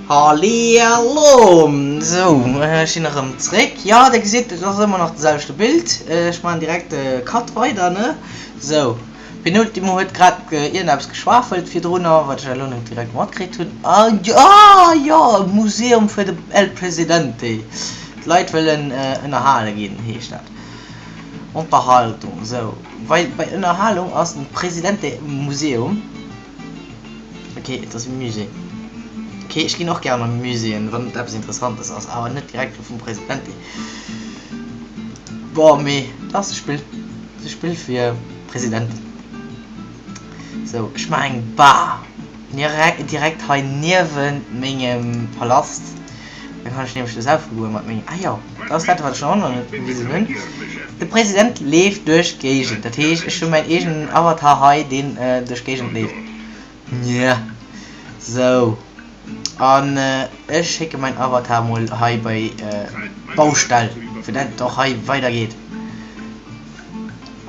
Hallihallo! Sou, ech sinn erëm zréck. Jo, dir gesitt, et ass ëmmer nach de selwechte Bild. Ech maachen direkt de Cut weider, ne? Sou, Penultimo huet grad iergendeppes geschwafelt virdrunner, wat ech elo net direkt matkritt hunn. Ah, jo, e Museum fir de El Presidente. D'Leit wëllen ënnerhale ginn, heescht dat. Unterhaltung, sou. Bei Ënnerhalung ass den Presidente Museum. Ok, et ass e Musée. Ok, ech ginn och gären a Muséeën, wann et eppes Interessantes ass, awer net direkt vum Presidente. Bon, mee et ass e Spill, et ass e Spill fir Presidenten. Sou, ech maachen eng Bar direkt hei niewent mengem Palast. Da kann ech nämlech do saufe goen mat mengem, ah jo, dat ass dat, wat ech nach net gewisen hunn. De President leeft duerch d'Géigend, dat heescht, ech hu mäin eegenen Avatar hei, deen duerch d'Géigend leeft. Nja, sou, an ech schécke mäin Avatar mol hei bei d'Baustell, fir dat et och hei weidergeet.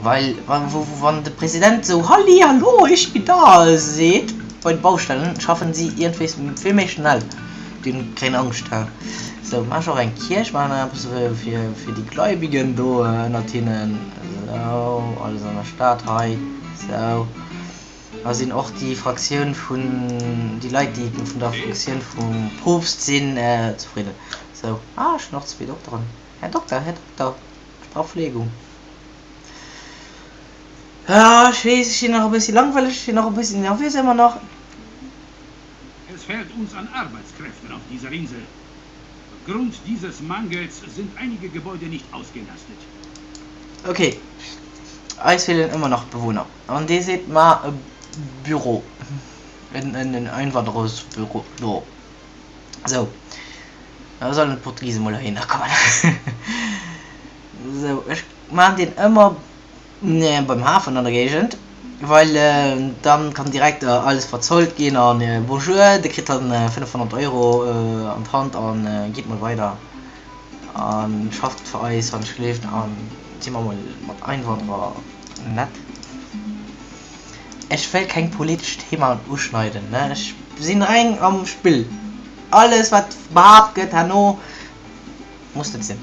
Well wann de President sou Halli hallo, ich bin da seet bei de Baustellen, schaffen si iergendwéis vill méi schnell. Déi hunn keng Angscht. Sou, maache ech och eng Kierch, maachen nach eppes fir fir déi Gläubigen do ënnert hinnen. Sou, alles an der Stad hei. Sou, da sinn och déi Fraktioun vun, déi Leit déi vun der Fraktioun vum Poopst sinn, zefridden. Sou, ah ech hunn och zwee Dokteren. Här Dokter, Här Dokter. Ech brauch Fleegung. Ah, ech weess, ech sinn nach e bëssi langweileg, ech sinn nach e bëssi nervös ëmmer nach. Es fehlt uns an Arbeitskräften auf dieser Insel. Aufgrund dieses Mangels sind einige Gebäude nicht ausgelastet. Ok, eis feelen ëmmer nach Bewunner. An dee seet, ma e Büro, en Einwanderungsbüro. Sou, da sollen d'Portugise mol heihinner kommen. Sou, ech maachen deen ëmmer beim Hafen an der Géigend, well dann kann direkt alles verzollt ginn an bonjour, de kritt dann 500 Euro an d'Hand an geet mol weider a schafft fir eis wann ech gleeft an si mer mol mat Einwanderer nett. Ech wëll keng politesch Themaen uschneiden, ne, ech sinn reng am Spill. Alles wat behaapt gëtt herno muss net sinn.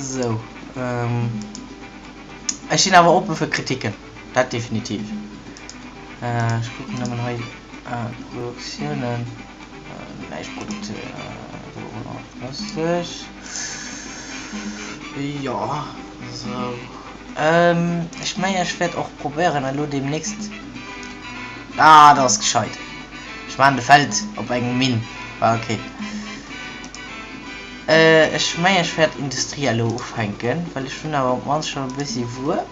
Sou, ech sinn awer oppe fir Kritiken, dat definitiv. Ech kucken nëmmen hei Produktiounen. Näischt Produktiounen, jo sou. Ech mengen ech wäert och probéieren elo deemnächst, ah dat ass gescheit, ech maachen de Feld op eng Minn, ah ok. Ech mengen ech wäert Industrie elo ufänken, well ech hunn awer op d'mannst schonn e bëssi Wuer.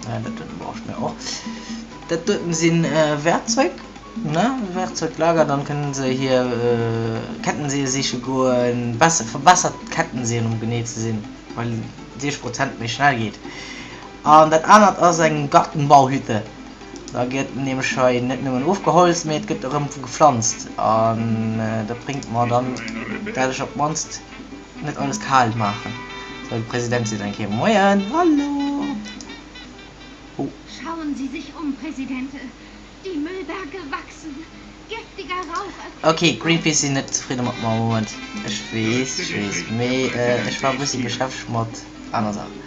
Dat doten brauch ech mir och. Dat doten sinn Werkzeug, ne, Werkzeuglager, dann kënnen se hir Kettenseeë siche goen, besser, verbessert Kettenseeën um genee ze sinn, well 60 Prozent méi schnell geet. An dat anert ass eng Gartenbauhütte. Da gëtt nämlech hei net nëmmen ofgeholzt, mee et gëtt erëm geflanzt. An dat bréngt mer dann, dat ech op d'mannst net alles kal maachen. Sou, de President seet eng Kéier Moien, Hallo! Oh. Schauen Sie sich um, Presidente, die Müllberge wachsen. Giftiger Rauch erfüllt Ok, Greenpeace sinn net zefridde mat mer am Moment. Ech weess, ech weess, mee ech war e bëssi beschäftegt mat aner Saachen.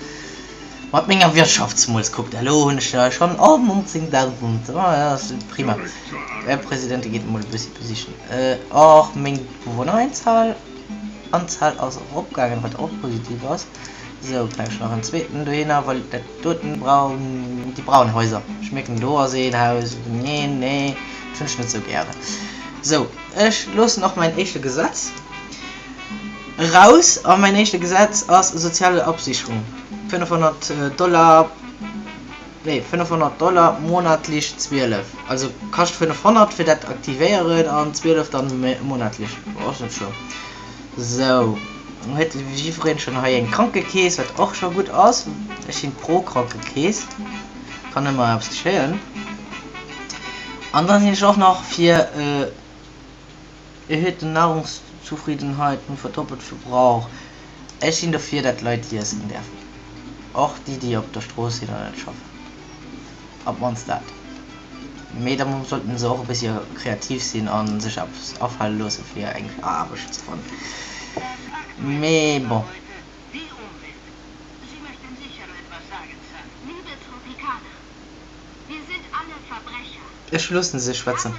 Mat menger Wirtschaft zemools. Kuckt, elo hunn ech schonn oh 19.000, oh ja, dat ass prima. Här President, Dir gitt emol e bëssi besichen. Och meng Bewunnereinzahl Anzahl ass eropgaangen, wat och positiv ass. Sou, kréien ech nach en zweeten dohinner, well dat doten braun, déi braun Häuser, ech mierken do ass een Haus, nee, nee, dat hunn ech net sou gären. Sou, ech loossen och mäin éischte Gesetz eraus a mäin éischte Gesetz ass soziale Absicherung, 500 Dollar, nee 500 Dollar monatlich 12, also kascht 500 fir dat aktivéieren an 12 dann monatlich, ass net schlëmm. Sou, huet jiddwereen schonn hei eng Krankekeess, wat och scho gutt ass. Ech sinn pro Krankekeess, kann ëmmer eppes geschéien. An dann sinn ech och nach fir erhöhte Nahrungszufriedenheit und verdoppelt Verbrauch. Ech sinn dofir, dat d'Leit iessen däerfen, och déi, déi op der Strooss sinn an net schaffen. Op d'mannst dat. Mee da sollten se och e bëssi kreativ sinn a sech eppes afale loosse fir eng Aarbecht ze fannen. Mee bon. Ech loossen se schwätzen.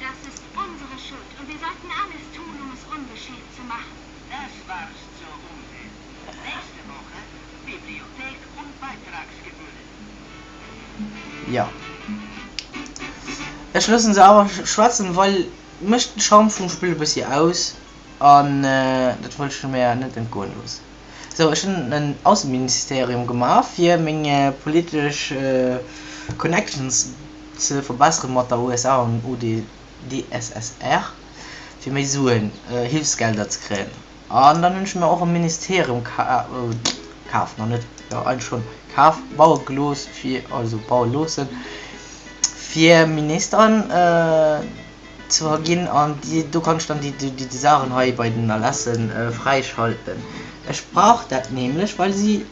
Das ist unsere Schuld und wir sollten alles tun, um es ungeschehen zu machen. Das war's zur Umwelt. Nächste Woche Bibliothek und Beitragsgebühren. Jo. Ech loossen se awer schwätzen, well mécht den Charme vum Spill e bëssi aus an dat wollt ech mir net entgoen loossen. Sou, ech hunn en Ausseministerium gemaach fir meng politesch Connections ze verbessere mat der USA an UdSSR, fir méi Suen, Hilfsgelder ze kréien. An dann hunn ech mir och e Ministerium kaf, nach net, jo eigentlech schonn kaf, baue gelooss fir, also baue loossen, fir Ministeren ze ginn an déi, do kann ech dann déi, déi Saachen hei bei den Erlässe fräischalten. Ech brauch dat nämlech, well si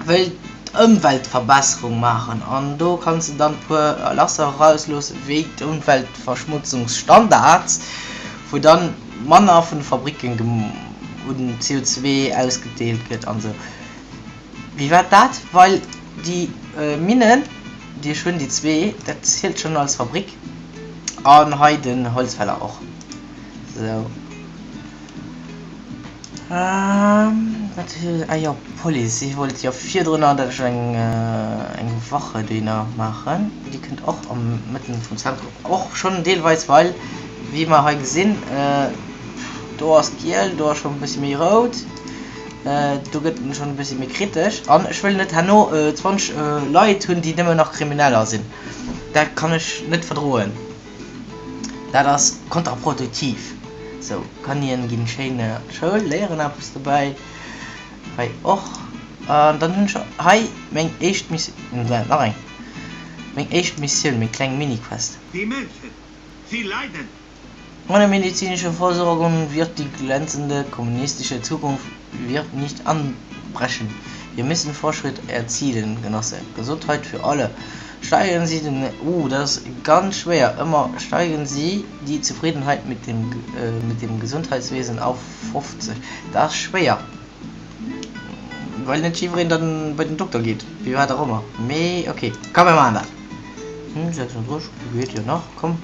wëll d'Ëmweltverbesserung maachen an do kanns de dann puer Erlasser erausloossen, wéi d'Ëmweltverschmutzungsstandards, wou dann manner vun de Fabricken un CO2 ausgedeelt gëtt an esou. Wéi war dat? Well déi Minnen, déi ech hunn, déi zwee, dat zielt schonn als Fabrik an hei den Holzfäller och. Sou. Wat, ah jo, Police, si wollt jo virdrunner, datt ech eng eng Wache dohinner maachen. Déi kënnt och am Mëtten vum Zentrum, och schonn deelweis, well wéi mer hei gesinn, do ass giel, do ass schonn e bëssi méi rout, do gëtt en schonn e bëssi méi kritesch. An ech wëll net herno 20 Leit hunn, déi nëmmen nach Krimineller sinn. Dat kann ech net verdroen. Dat ass kontraproduktiv. Sou, Kanien ginn schéin an d'Schoul, léieren eppes dobäi. Hei och. An dann hunn ech hei meng éischt Missioun, nach eng, meng éischt Missioun, meng kleng Mini-Quest. Die Menschen, sie leiden. Ohne medizinische Versorgung wird die glänzende kommunistische Zukunft wird nicht anbrechen. Wir müssen Fortschritt erzielen, Genosse. Gesundheit für alle. Steigern Sie den, uh, dat ass ganz schwéier, ëmmer, steigern Sie die Zufriedenheit mit dem, mit dem Gesundheitswesen auf 50. Dat ass schwéier, well net jiddwereen dann bei den Dokter geet, wéi wat och ëmmer. Mee okay, komm mir maachen dat. 36, geet jo nach, komm,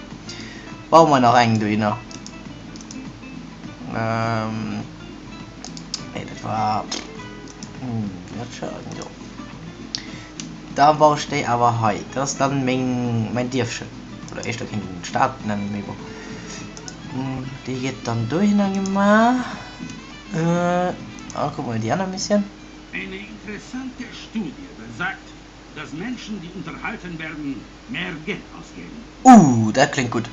baue mer nach eng dohinner. Nee, dat war, jo. Da baue ech déi awer hei. Dat ass dann meng, mäin Dierfchen. Oder éischter kéint een et Stad nennen, mee bon. Déi gëtt dann dohinner gemaach. A kucke mer déi aner Missioun. Eine interessante Studie besagt, dass Menschen, die unterhalten werden, mehr Geld ausgeben. Uh, dat kléngt gutt.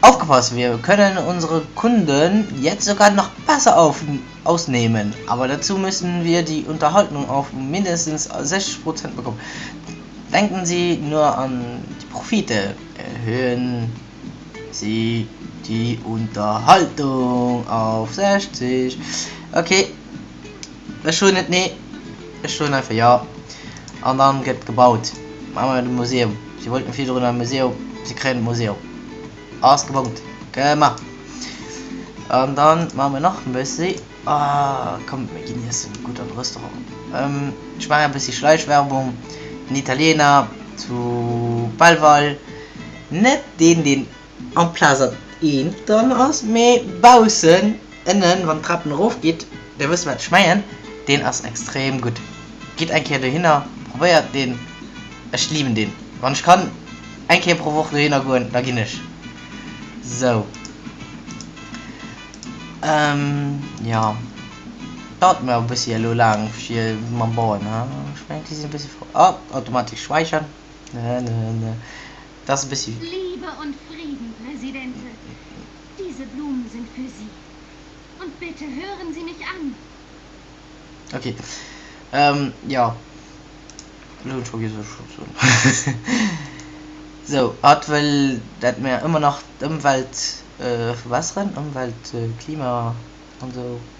Aufgepasst, wir können unsere Kunden jetzt sogar noch besser auf, ausnehmen, aber dazu müssen wir die Unterhaltung auf mindestens 60 Prozent bekommen. Denken Sie nur an die Profite, erhöhen Sie die Unterhaltung auf 60. Okay, ech soen net nee, ech soen einfach jo. An dann gëtt gebaut. Maache mer de Museum. Si wollten virdrun e Museum, si kréien e Museum. Ass gebongt. Gemaach. An dann maache mer nach e bëssi. Ah, komm, mir ginn iessen. Gutt an de Restaurant. Ech maachen e bëssi Schleichwerbung. Den Italiener zu Belval. Net deen, deen amplaz an eent dran ass, mee baussen ënnen, wann d'Trapen erof geet. Dir wësst, wat ech mengen. Deen ass extrem gutt. Gitt eng Kéier dohinner, probéiert deen. Ech liben deen. Wann ech kann eng Kéier pro Woch dohinner goen, da ginn ech. Sou. Jo. Dauert mir e bëssi elo laang fir mam Bauen, he? Ech mengen, déi sinn e bëssi frou. Oh, automatesch speichern. Ne, ne, ne. Dat ass e bëssi. Liebe und Frieden, Presidente. Diese Blumen sind für Sie. Und bitte hören Sie mich an. Ok. Jo. Elo hunn ech vergiess wat ech wollt soen. Sou, hatt wëll dat mir ëmmer nach d'Ëmwelt. verbesseren, Ëmwelt, Klima an esou.